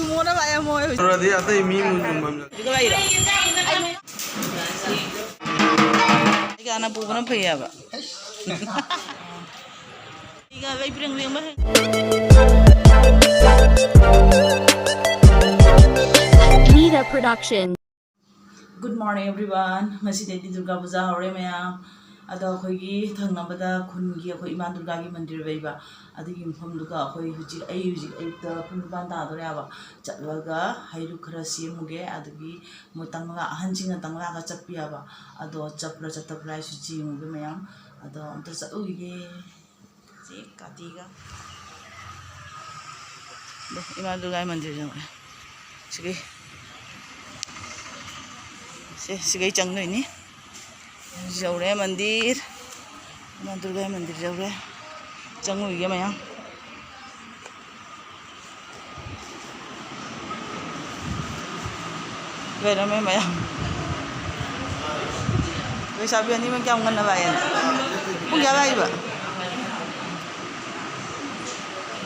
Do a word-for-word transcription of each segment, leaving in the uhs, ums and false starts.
ꯃꯣꯏꯅ ꯂꯥꯛꯑꯦ, ꯃꯣꯏ ꯍꯧꯖꯤꯛ꯫ ꯑꯗꯨꯗꯤ ꯑꯇꯩ ꯃꯤ ꯃꯨꯟ ꯃꯨꯟ ꯐꯝ ꯌꯥ-, ꯑꯗꯨꯒ ꯂꯩꯔꯣ? ꯑꯩꯒ ꯍꯥꯟꯅ ꯄꯨꯕꯅ ꯐꯩ ꯍꯥꯏꯕ꯫ ꯑꯩꯒ ꯂꯩ ꯄ꯭ꯔꯦꯡ ꯂꯦꯡꯕ ꯍꯩ꯫ Nida Production. Good morning everyone. ꯉꯁꯤꯗꯩꯗꯤ Durga Puja ꯍꯧꯔꯦ ꯃꯌꯥꯝ꯫ ꯑꯗꯣ ꯑꯩꯈꯣꯏꯒꯤ ꯊꯪꯅꯕꯗ ꯈꯨꯟꯒꯤ ꯑꯩꯈꯣꯏ ꯏꯃꯥ ꯗꯨꯔꯒꯥꯒꯤ ꯃꯟꯗꯤꯔ ꯂꯩꯕ, ꯑꯗꯨꯒꯤ ꯃꯐꯝꯗꯨꯒ ꯑꯩꯈꯣꯏ ꯍꯧꯖꯤꯛ, ꯑꯩ ꯍꯧꯖꯤꯛ ꯑꯌꯨꯛꯇ ꯄꯨꯡ ꯅꯤꯄꯥꯟ ꯇꯥꯗꯣꯔꯦ ꯍꯥꯏꯕ꯫ ꯆꯠꯂꯒ ꯍꯩꯔꯨꯛ ꯈꯔ ꯁꯦꯝꯃꯨꯒꯦ, ꯑꯗꯒꯤ ꯃꯣꯏ ꯇꯪꯂꯥ, ꯑꯍꯟꯁꯤꯡꯅ ꯇꯪꯂꯥꯒ ꯆꯠꯄꯤ ꯍꯥꯏꯕ꯫ ꯑꯗꯣ ꯆꯠꯄ꯭ꯔꯥ ꯆꯠꯇꯕ꯭ꯔꯥ ꯍꯥꯏꯁꯨ ꯌꯦꯡꯉꯨꯒꯦ ꯃꯌꯥꯝ꯫ ꯑꯗꯣ ꯑꯝꯇ ꯆꯠꯂꯨꯈꯤꯒꯦ꯫ ꯁꯤ ꯀꯥꯇꯤꯒ꯫ ꯑꯗꯣ ꯏꯃꯥ ꯗꯨꯔꯒꯥꯒꯤ ꯃꯟꯗꯤꯔ ꯌꯧꯔꯦ꯫ ꯁꯤꯒꯤ, ꯁꯦ, ꯁꯤꯒꯩ ꯆꯪꯗꯣꯏꯅꯤ꯫ ꯌꯧꯔꯦ ꯃꯟꯗꯤꯔ꯫ ꯏꯃꯥ ꯗꯨꯔꯒꯥꯒꯤ ꯃꯟꯗꯤꯔ ꯌꯧꯔꯦ꯫ ꯆꯪꯉꯨꯈꯤꯒꯦ ꯃꯌꯥꯝ꯫ ꯂꯩꯔꯝꯃꯦ ꯃꯌꯥꯝ꯫ ꯂꯩꯁꯥꯕꯤ ꯑꯅꯤꯃꯛ ꯀꯌꯥꯝ ꯉꯟꯅ ꯂꯥꯛꯑꯦꯅ? ꯄꯨꯡ ꯀꯌꯥ ꯂꯥꯛꯏꯕ?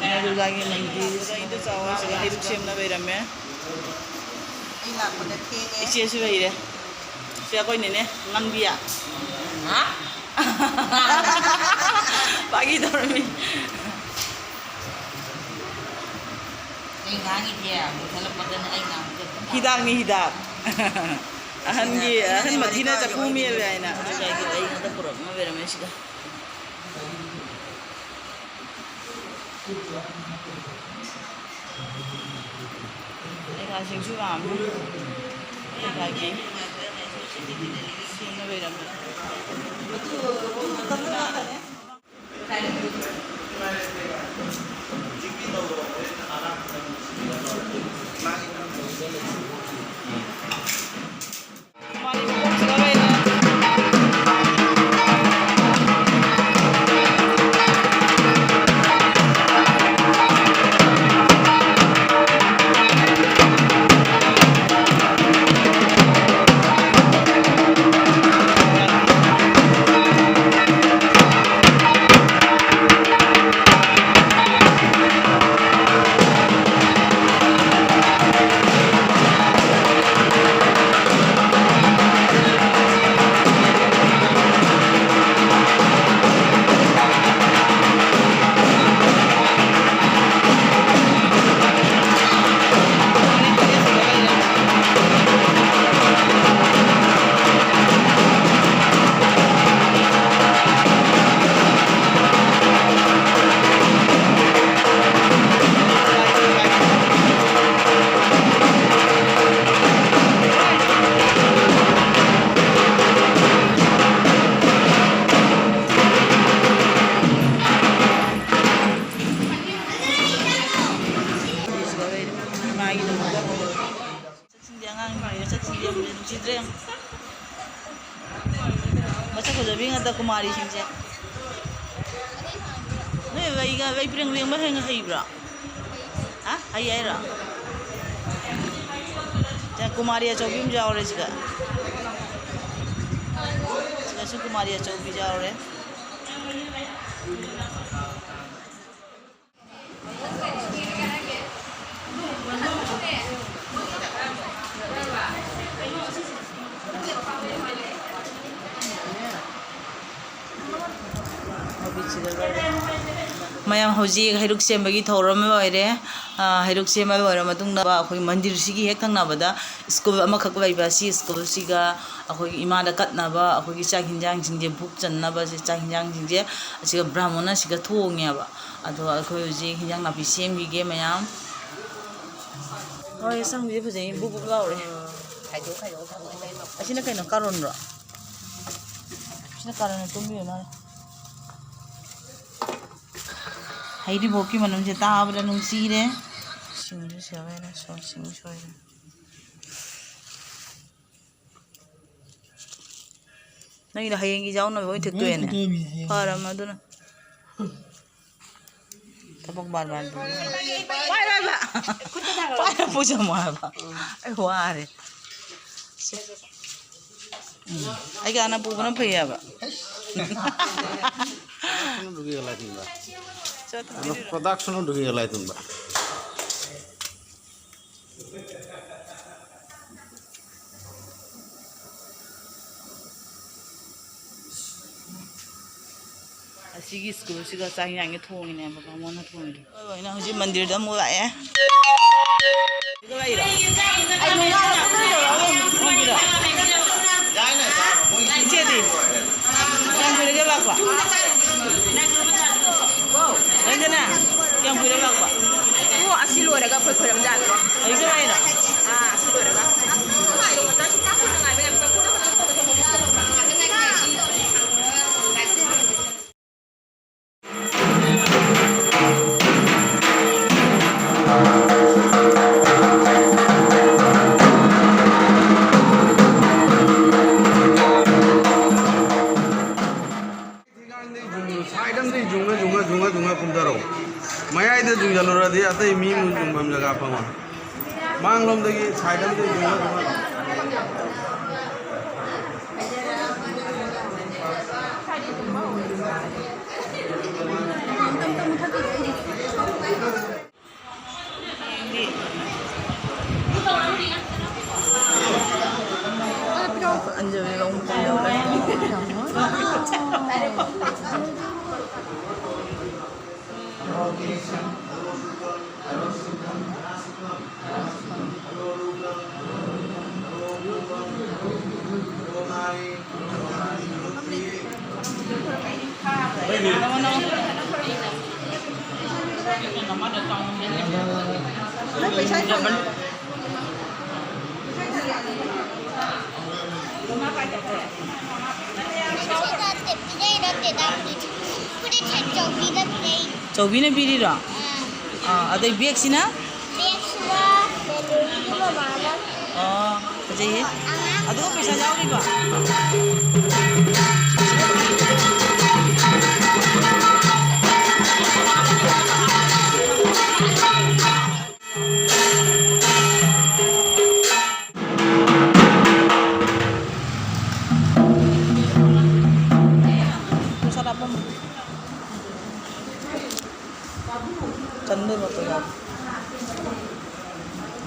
ꯏꯃꯥ ꯗꯨꯔꯒꯥꯒꯤ ꯃꯟꯗꯤꯔ꯫ ꯏꯗꯣ ꯆꯥꯎꯑꯣ, ꯁꯤꯗ ꯍꯩꯔꯨꯛ ꯁꯦꯝꯅ ꯂꯩꯔꯝꯃꯦ꯫ ꯑꯩ ꯂꯥꯛꯄꯗ ꯊꯦꯡꯉꯦ꯫ ꯏꯆꯦꯁꯨ ꯂꯩꯔꯦ꯫ ꯁꯤ ꯑꯩꯈꯣꯏ ꯅꯦꯅꯦ ꯉꯥꯡꯕꯤꯌꯥ꯫ ꯍꯥ? ꯐꯥꯒꯤ ꯇꯧꯔꯝꯃꯤ꯫ ꯑꯩ ꯉꯥꯡꯉꯤꯁꯦ ꯃꯨꯊꯠꯂꯛꯄꯗꯅꯦ ꯑꯩ ꯉꯥꯡꯕꯗꯣ꯫ ꯍꯤꯗꯥꯛꯅꯤ, ꯍꯤꯗꯥꯛ꯫ ꯑꯍꯟꯒꯤ, ꯑꯍꯟ ꯃꯊꯤꯅ ꯆꯐꯨ ꯃꯦꯜꯂꯦ ꯍꯥꯏꯅ꯫ ꯑꯩꯉꯣꯟꯗ ꯄꯨꯔꯛꯅꯕ ꯂꯩꯔꯝꯃꯦ ꯁꯤꯗ꯫ ꯂꯩꯈꯥꯁꯤꯡꯁꯨ ꯌꯥꯝꯃꯤ꯫ ꯂꯩꯈꯥꯒꯤ ꯁꯦꯝꯅ ꯂꯩꯔꯝꯕ꯫ ꯌꯥꯝ ꯅꯨꯡꯁꯤꯗ꯭ꯔꯦ ꯌꯥꯝ꯫ ꯃꯁꯛ ꯐꯖꯕꯤ ꯉꯥꯛꯇ ꯀꯨꯃꯥꯔꯤꯁꯤꯡꯁꯦ꯫ ꯅꯣꯏ ꯂꯩꯒ-, ꯂꯩ ꯄꯔꯦꯡ ꯂꯦꯡꯕ ꯍꯦꯟꯅ ꯍꯩꯕ꯭ꯔꯣ? ꯍꯥ? ꯍꯩ ꯍꯥꯏꯔꯣ? ꯁꯦ, ꯀꯨꯃꯥꯔꯤ ꯑꯆꯧꯕꯤ ꯑꯃ ꯌꯥꯎꯔꯦ ꯁꯤꯗ꯫ ꯁꯤꯗꯁꯨ ꯀꯨꯃꯥꯔꯤ ꯑꯆꯧꯕꯤ ꯌꯥꯎꯔꯦ꯫ ꯃꯌꯥꯝ, ꯍꯧꯖꯤꯛ ꯍꯩꯔꯨꯛ ꯁꯦꯝꯕꯒꯤ ꯊꯧꯔꯝ ꯑꯃ ꯑꯣꯏꯔꯦ꯫ ꯑ, ꯍꯩꯔꯨꯛ ꯁꯦꯝꯕ ꯂꯣꯏꯔ ꯃꯇꯨꯡꯗ ꯑꯩꯈꯣꯏ ꯃꯟꯗꯤꯔꯁꯤꯒꯤ ꯍꯦꯛ ꯊꯪꯅꯕꯗ ꯁ꯭ꯀꯨꯜ ꯑꯃꯈꯛ ꯂꯩꯕ, ꯁꯤ ꯁ꯭ꯀꯨꯜꯁꯤꯒ ꯑꯩꯈꯣꯏꯒꯤ ꯏꯃꯥꯗ ꯀꯠꯅꯕ ꯑꯩꯈꯣꯏꯒꯤ ꯆꯥꯛ ꯍꯤꯟꯖꯥꯡꯁꯤꯡꯁꯦ ꯕꯨꯛ ꯆꯟꯅꯕꯁꯦ, ꯆꯥꯛ ꯍꯤꯟꯖꯥꯡꯁꯤꯡꯁꯦ ꯑꯁꯤꯒ ꯕ꯭ꯔꯥꯍꯃꯣꯟꯅ ꯑꯁꯤꯒ ꯊꯣꯡꯉꯦꯕ꯫ ꯑꯗꯣ ꯑꯩꯈꯣꯏ ꯍꯧꯖꯤꯛ ꯍꯤꯟꯖꯥꯡ ꯅꯥꯄꯤ ꯁꯦꯝꯈꯤꯒꯦ ꯃꯌꯥꯝ꯫ ꯍꯣꯏ, ꯑꯁꯪꯕꯁꯦ ꯐꯖꯩ, ꯕꯨꯛ ꯕꯨꯛ ꯂꯥꯎꯔꯦ꯫ ꯈꯥꯏꯗꯣꯛ ꯈꯥꯏꯗꯣꯛ ꯊꯝꯃꯣ, ꯏꯇꯩꯃ꯫ ꯑꯁꯤꯅ ꯀꯩꯅꯣ, ꯀꯥꯔꯣꯟꯔꯣ? ꯑꯁꯤꯅ ꯀꯥꯔꯣꯟ ꯇꯨꯝꯕꯤꯌꯨ ꯃꯥꯜꯂꯦ꯫ ꯍꯩꯔꯤꯕꯣꯞꯀꯤ ꯃꯅꯝꯁꯦ ꯇꯥꯕꯗ ꯅꯨꯡꯁꯤꯔꯦ꯫ ꯁꯤꯡꯁꯨ ꯁꯣꯏꯔꯦ, ꯁꯣ-, ꯁꯤꯡ ꯁꯣꯏꯔꯦ꯫ ꯅꯪꯒꯤꯗꯣ ꯍꯌꯦꯡꯒꯤ ꯌꯥꯎꯅꯕ ꯑꯣꯏꯅ ꯊꯤꯠꯇꯣꯛꯑꯦꯅꯦ꯫ ꯂꯣꯏ ꯊꯤꯠꯇꯣꯛꯑꯃꯤꯅꯦ ꯍꯌꯦꯡ꯫ ꯐꯔꯝꯃꯦ ꯑꯗꯨꯅ꯫ ꯊꯕꯛ ꯕꯥꯔ ꯕꯥꯔ ꯇꯧꯕ꯫ ꯄꯥꯏꯔꯣ ꯍꯥꯏꯕ꯫ ꯄꯥꯏꯔ ꯄꯨꯖꯃꯣ ꯍꯥꯏꯕ꯫ ꯑꯩ ꯋꯥꯔꯦ꯫ ꯁꯦ꯫ ꯎꯝ꯫ ꯑꯩꯒꯤ ꯑꯅ ꯄꯨꯕꯅ ꯐꯩ ꯍꯥꯏꯕ꯫ ꯄ꯭ꯔꯗꯛꯁꯟꯗꯨꯒꯤ ꯂꯥꯏ ꯇꯨꯝꯕ꯫ ꯆꯠ-, ꯄ꯭ꯔꯗꯛꯁꯟꯗꯨꯒꯤ ꯂꯥꯏ ꯇꯨꯝꯕ꯫ ꯑꯁꯤꯒꯤ ꯁ꯭ꯀꯨꯜꯁꯤꯒ ꯆꯥꯛ ꯍꯤꯟꯖꯥꯡꯒꯤ ꯊꯣꯡꯉꯤꯅꯦꯕ, ꯕꯥꯃꯣꯟꯅ ꯊꯣꯡꯉꯤꯗꯣ꯫ ꯂꯣꯏꯅ ꯍꯧꯖꯤꯛ ꯃꯟꯗꯤꯔꯗ ꯑꯃꯨꯛ ꯂꯥꯛꯑꯦ꯫ ꯏꯆꯦꯗꯤ? ꯀꯌꯥꯝ ꯀꯨꯏꯔꯒꯦ ꯂꯥꯛꯄ? ꯔꯟꯖꯅꯥ, ꯀꯌꯥꯝ ꯀꯨꯏꯔꯦ ꯂꯥꯛꯄ? ꯑꯣ, ꯑꯁꯤ ꯂꯣꯏꯔꯒ ꯑꯩꯈꯣꯏ ꯈꯣꯏꯔꯝ ꯌꯥꯗ꯭ꯔꯣ? ꯍꯧꯖꯤꯛꯇ ꯂꯥꯛꯏꯔꯣ? ꯑꯥ, ꯑꯁꯤ ꯂꯣꯏꯔꯒ꯫ ꯃꯥꯡꯂꯣꯝꯗꯒꯤ side ꯑꯃꯗꯒꯤ ꯌꯦꯡꯉꯣ, ꯌꯦꯡꯉꯣ꯫ ꯆꯧꯕꯤꯅ ꯄꯤꯔꯤꯔꯣ? ꯑꯥ, ꯑꯗꯩ ꯕꯦꯒꯁꯤꯅ? ꯕꯦꯒꯁꯤꯅ ꯃꯦꯂꯣꯗꯤꯒꯤ ꯃꯃꯥꯅ꯫ ꯑꯣ, ꯐꯖꯩꯍꯦ꯫ ꯑꯉꯥꯡ ꯑꯗꯨꯒ ꯄꯩꯁꯥ ꯌꯥꯎꯔꯤꯕ? ꯆꯟꯗꯣꯏ ꯃꯇꯝ ꯌꯥꯎ꯫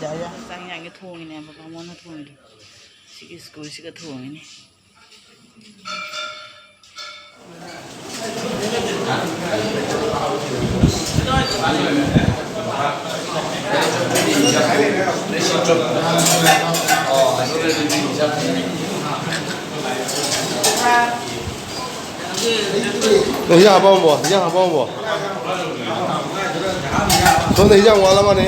ꯌꯥꯏ, ꯌꯥꯏ꯫ ꯆꯥꯛ ꯏꯟꯖꯥꯡꯁꯦ ꯊꯣꯡꯉꯤꯅꯦꯕ, ꯕꯥꯃꯣꯟꯅ ꯊꯣꯡꯉꯤꯗꯣ꯫ ꯁꯤꯒꯤ ꯁ꯭ꯀꯨꯜꯁꯤꯒ ꯊꯣꯡꯉꯤꯅꯦ꯫ ꯑꯦ, ꯍꯤꯟꯖꯥꯡ ꯍꯥꯞꯄꯝꯃꯣ, ꯍꯤꯟꯖꯥꯡ ꯍꯥꯞꯄꯝꯃꯣ꯫ ꯁꯣꯝꯗ ꯍꯤꯟꯖꯥꯡ ꯋꯥꯠꯂꯝꯃꯅꯤ꯫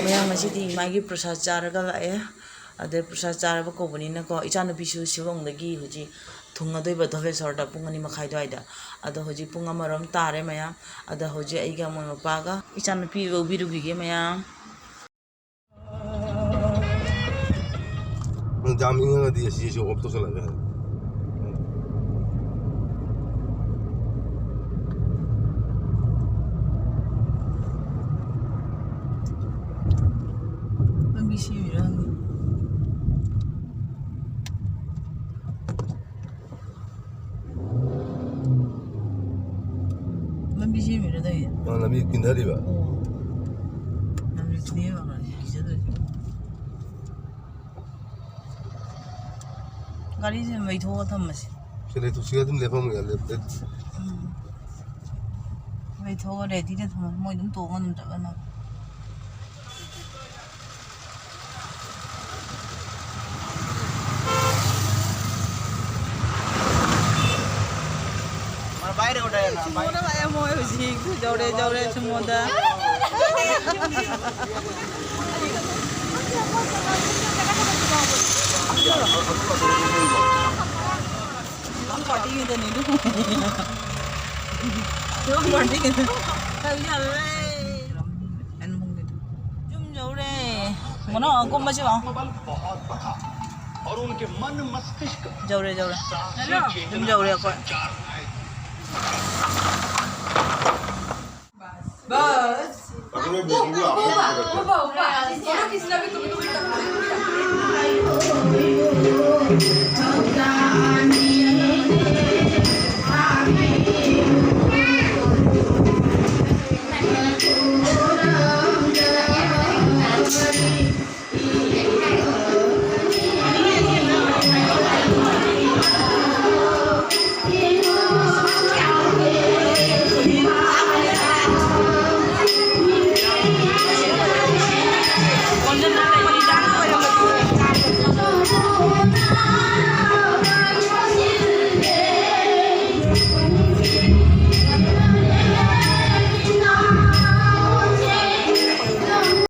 ꯃꯌꯥꯝ ꯉꯁꯤꯗꯤ ꯃꯥꯒꯤ ꯄ꯭ꯔꯁꯥꯗ ꯆꯥꯔꯒ ꯂꯥꯛꯑꯦ꯫ ꯑꯗꯩ ꯄ꯭ꯔꯁꯥꯗ ꯆꯥꯔꯕ ꯀꯧꯕꯅꯤꯅꯀꯣ, ꯏꯆꯥꯅꯨꯄꯤꯁꯨ ꯁꯤꯂꯣꯡꯗꯒꯤ ꯍꯧꯖꯤꯛ ꯊꯨꯡꯉꯗꯣꯏꯕ ꯙꯣꯕꯦꯁꯣꯔꯗ ꯄꯨꯡ ꯑꯅꯤ ꯃꯈꯥꯏ ꯑꯗꯨꯋꯥꯏꯗ꯫ ꯑꯗꯣ ꯍꯧꯖꯤꯛ ꯄꯨꯡ ꯑꯃꯔꯣꯝ ꯇꯥꯔꯦ ꯃꯌꯥꯝ꯫ ꯑꯗꯣ ꯍꯧꯖꯤꯛ ꯑꯩꯒ ꯃꯣꯏ ꯃꯄꯥꯒ ꯏꯆꯥꯅꯨꯄꯤ ꯂꯧꯕꯤꯔꯨꯈꯤꯒꯦ ꯃꯌꯥꯝ꯫ ꯌꯥꯝ ꯏꯪꯉꯒꯗꯤ ꯑꯁꯤꯁꯨ off ꯇꯧꯁꯜꯂꯒꯦ ꯍꯥꯏ꯫ ꯂꯝꯕꯤ ꯁꯦꯝꯃꯤꯔ ꯈꯪꯗꯦ꯫ ꯂꯝꯕꯤ ꯁꯦꯝꯃꯤꯔ ꯇꯧꯔꯤꯁꯦ? ꯑ, ꯂꯝꯕꯤ ꯀꯤꯟꯊꯔꯤꯕ꯫ ꯑꯣ꯫ ꯂꯝꯕꯤ ꯀꯤꯟꯊꯔꯤꯕ ꯃꯥꯜꯂꯦ, ꯀꯤꯖꯗꯣꯏꯁꯦ꯫ ꯒꯥꯔꯤꯁꯦ ꯃꯩ ꯊꯣꯛꯑ ꯊꯝꯃꯁꯤ꯫ ꯁꯤ ꯂꯩꯊꯣꯛ-, ꯁꯤꯗ ꯑꯗꯨꯝ ꯂꯦꯞꯐꯝ ꯂꯩ-, ꯂꯦꯞ-, ꯂꯦꯞ-꯫ ꯎꯝ꯫ ꯃꯩ ꯊꯣꯛꯑ ready ꯗ ꯊꯝꯃꯁꯤ꯫ ꯃꯣꯏ ꯑꯗꯨꯝ ꯇꯣꯡꯉ ꯑꯗꯨꯝ ꯆꯠꯂꯅꯕ꯫ ꯁꯨꯃꯣꯗ ꯂꯥꯛꯑꯦ ꯃꯣꯏ ꯍꯧꯖꯤꯛ꯫ ꯌꯧꯔꯦ, ꯌꯧꯔꯦ ꯁꯨꯃꯣꯗ꯫ ꯌꯨꯝ ꯄꯥꯔꯇꯤꯒꯤꯗꯅꯤ ꯑꯗꯨ꯫ ꯌꯨꯝ ꯄꯥꯔꯇꯤꯒꯤꯗ꯫ ꯌꯧꯔꯦ꯫ ꯌꯨꯝ ꯌꯧꯔꯦ꯫ ꯀꯩꯅꯣ, ꯀꯨꯝꯃꯁꯤ ꯂꯥꯛꯑꯣ꯫ ꯌꯧꯔꯦ, ꯌꯧꯔꯦ꯫ ꯌꯨꯝ ꯌꯧꯔꯦ ꯑꯩꯈꯣꯏ꯫ ꯕꯁ꯫